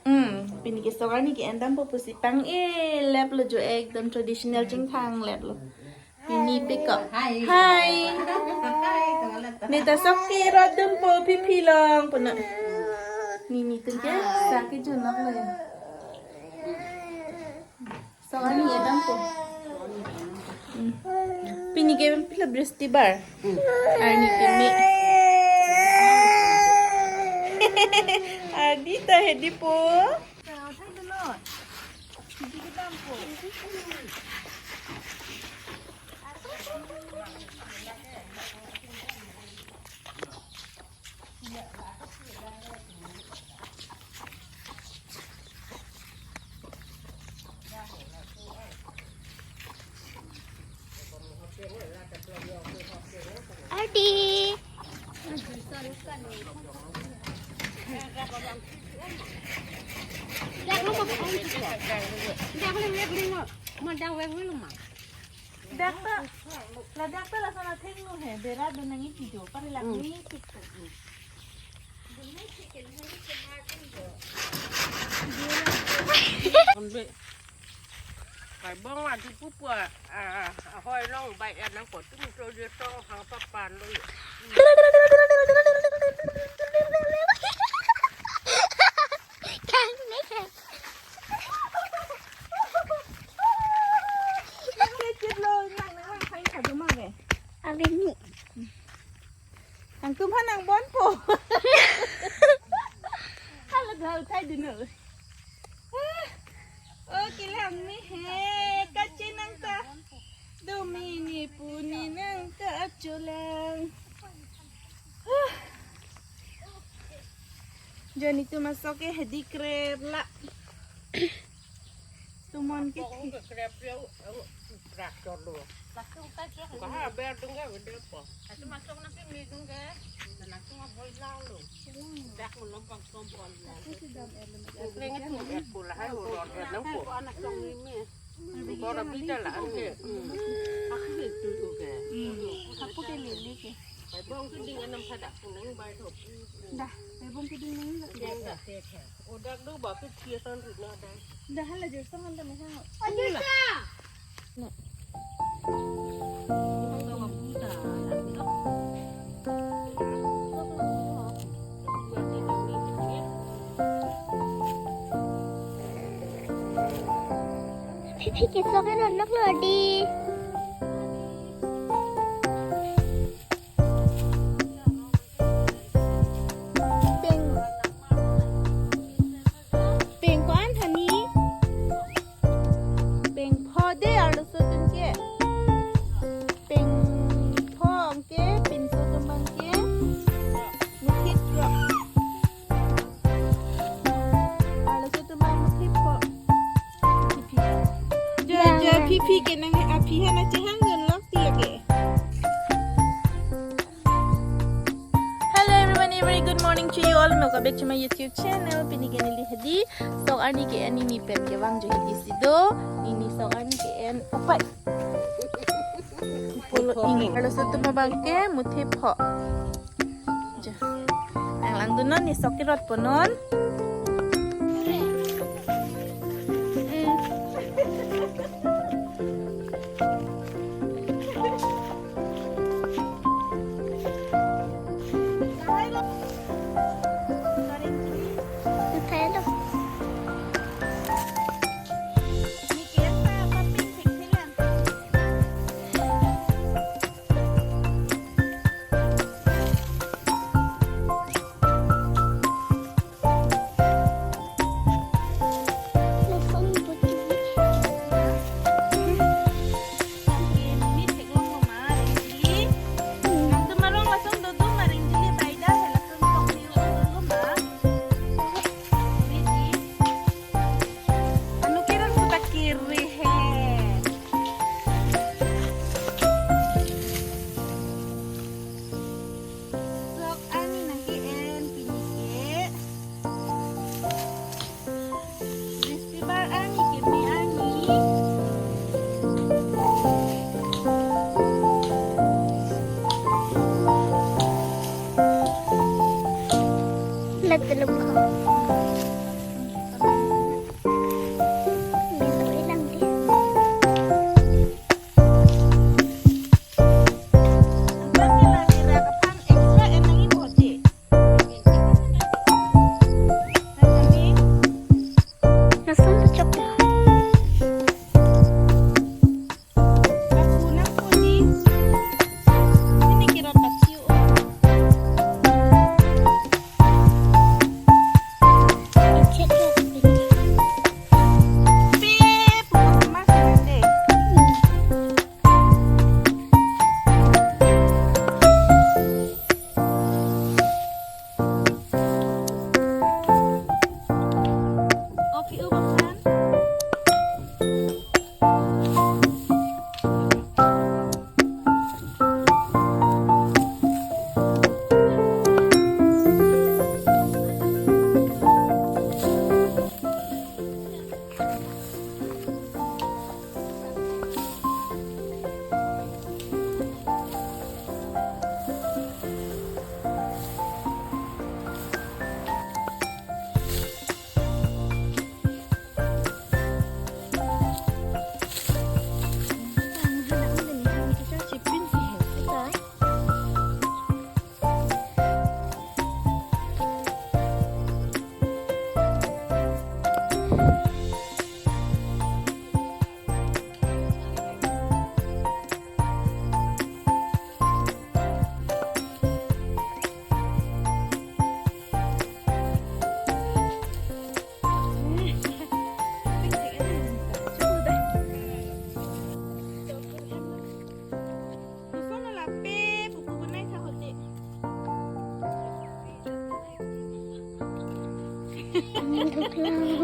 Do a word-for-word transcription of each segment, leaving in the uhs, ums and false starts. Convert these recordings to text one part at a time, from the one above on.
Hmm, pini ke sok arni ke-en dampo pusi pang-e laplo jo, ekdom traditional chingthang laplo. Pini pekok. Hai. Neta sok kerot dunpo, Piphi along punon. Nini atum ke sa kejonloklo ya. Sok arni e dampo. Hmm. Pini ke pilo, Bristibar. Arni ke me. Adi ta hedipo. Ardi. Dak ta, ladak ta lason athengno he, bera do nangji jo, pari lak Hmm. ni tik. Konbe. Kai bong adi pupu a, a, a, hoi long bai a nangpo tum to je tong hang papan lo. Nang le chit lo, nang nang lang khai kha do ma ke. Abini. Nangtum aphan nang bonpo. Hala hala khai dino. O kelang ni he, kachi nangta. Domini puni nangta achulang. Joni atum asok ke hedi krep la. Tumon ke. Kok ke krep ya, eh, prak cholo. Kaha ber dunga wede po. Atu masuk nasi mi dunga. Langsung aboi lalo. Dak mo lompang kompol. Lengi tu et pula hai ho rot et nang po. Anak song ni mi. Ko ra bida la ane. Aku itu tu ke. Aku ke lele ke. Bai bong keding anam pada kunang bai thop. Dah, bai bong keding nang. Yang dah. Odak do ba ke chia san rit na dai. Dah hala jor sang anta mesang. Ayo sa. Piphi ke sok ke ronloklo di. Peng. Peng ko-an hani? Peng pho de arloso atum ke. Peng pho ke, pinso atum abang ke. Muthit pho. Arloso atum abang muthit pho. Piphi. Jo, jo, Piphi ke nang aphi hana chehang ronlok ti ke. Hello everyone, a very good morning to you all. Welcome back to my YouTube channel. Pini ke neli hedi sok arni ke-en, nini pen kevang jo hedi si do. Nini sok arni ke-en apai. Polo ini. Arloso atum abang ke muthit pho. Jo. Nang langdunnon, ne sok kerot ponon. Let the look. Mintu ilang di. Lason tu chok.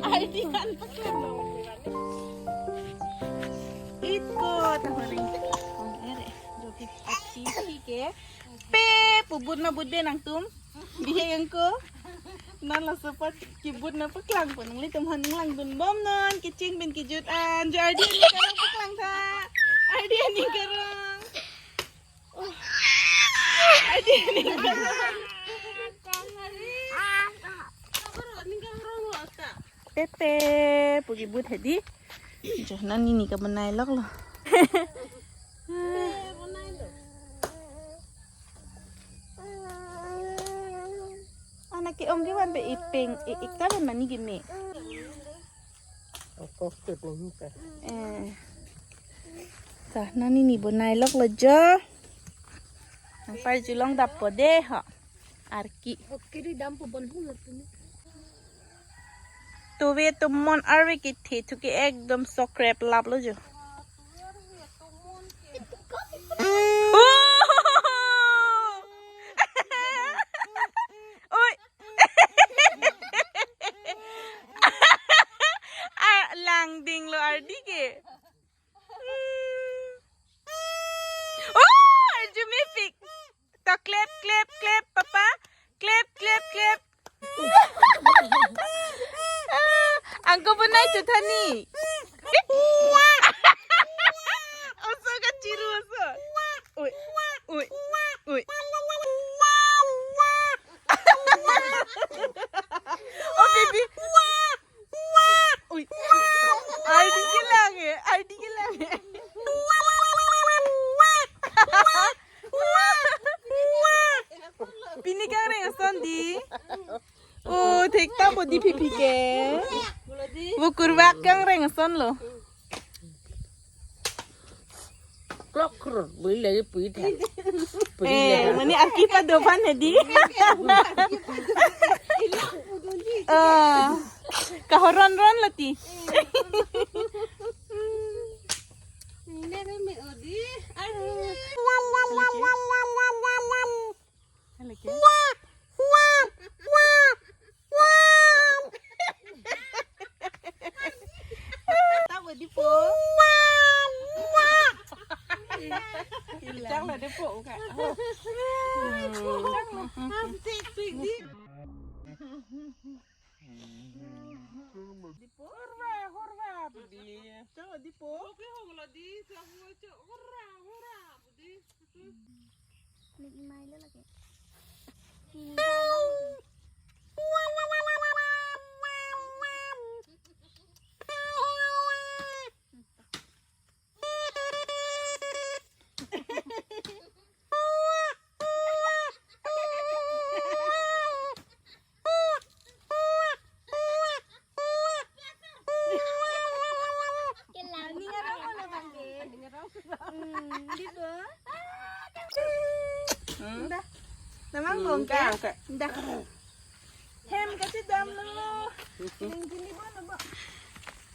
Ai, di kan paklang dong. Iko, tahu ring. Ong ere, jokit achi ke. Pe, pubut na bute nangtum. Bihe yang ko. Non laso apot kibut na paklang po, nanglitum aphan nanglangdun bom non, kecheng pen kejut an, jo Ardi aning karong paklang tha. Ardi aning karong. Ardi aning karong. Pepe, pu kibut hedi. Jo non nini kabonai loklo. Anak ke-ong kevan pen ipeng, i-, ikta pen mani keme. Akok te pun ka. Eh. Sa, non nini bonai loklo jo. Nangparjulong dappo de ho. Arki. Oke, di dampo bon hul tu ni. Tuve tumon arve kethe thu ke ekdom sokrep laplo jo. Oh! Oi! Ah, langdinglo Ardi ke. Oh, arju mepik. To clap, clap, clap, papa. Clap, clap, clap. Angko bonai chu tha ni. Oso kachiru oso. Oi, oi, oi. Oh, baby. Ui. Ardi kelang eh, Ardi kelang eh. Pini kangreng ason di. Oh, thekta po di pipi ke. Bo kurvak kangreng asonlo. Klok krut, bui lagi pui tha. Pui Eh, lagi. Mani arki pado aphan hedi. Ah, kahoron ron lo ti. Ini ada mi odi. Aduh. Lagi. Tabo dipo. Chang lo dipo ka. Dipo. Hurva, hurva, budi. Chang lo dipo. Oke, hong lo di, chang lo, chang, hurra, hurra, budi. Nik mailo lagi. Ini. Dah. Namang bong ka? Dah. Hem kachedamlo. Ning kini bo na bo.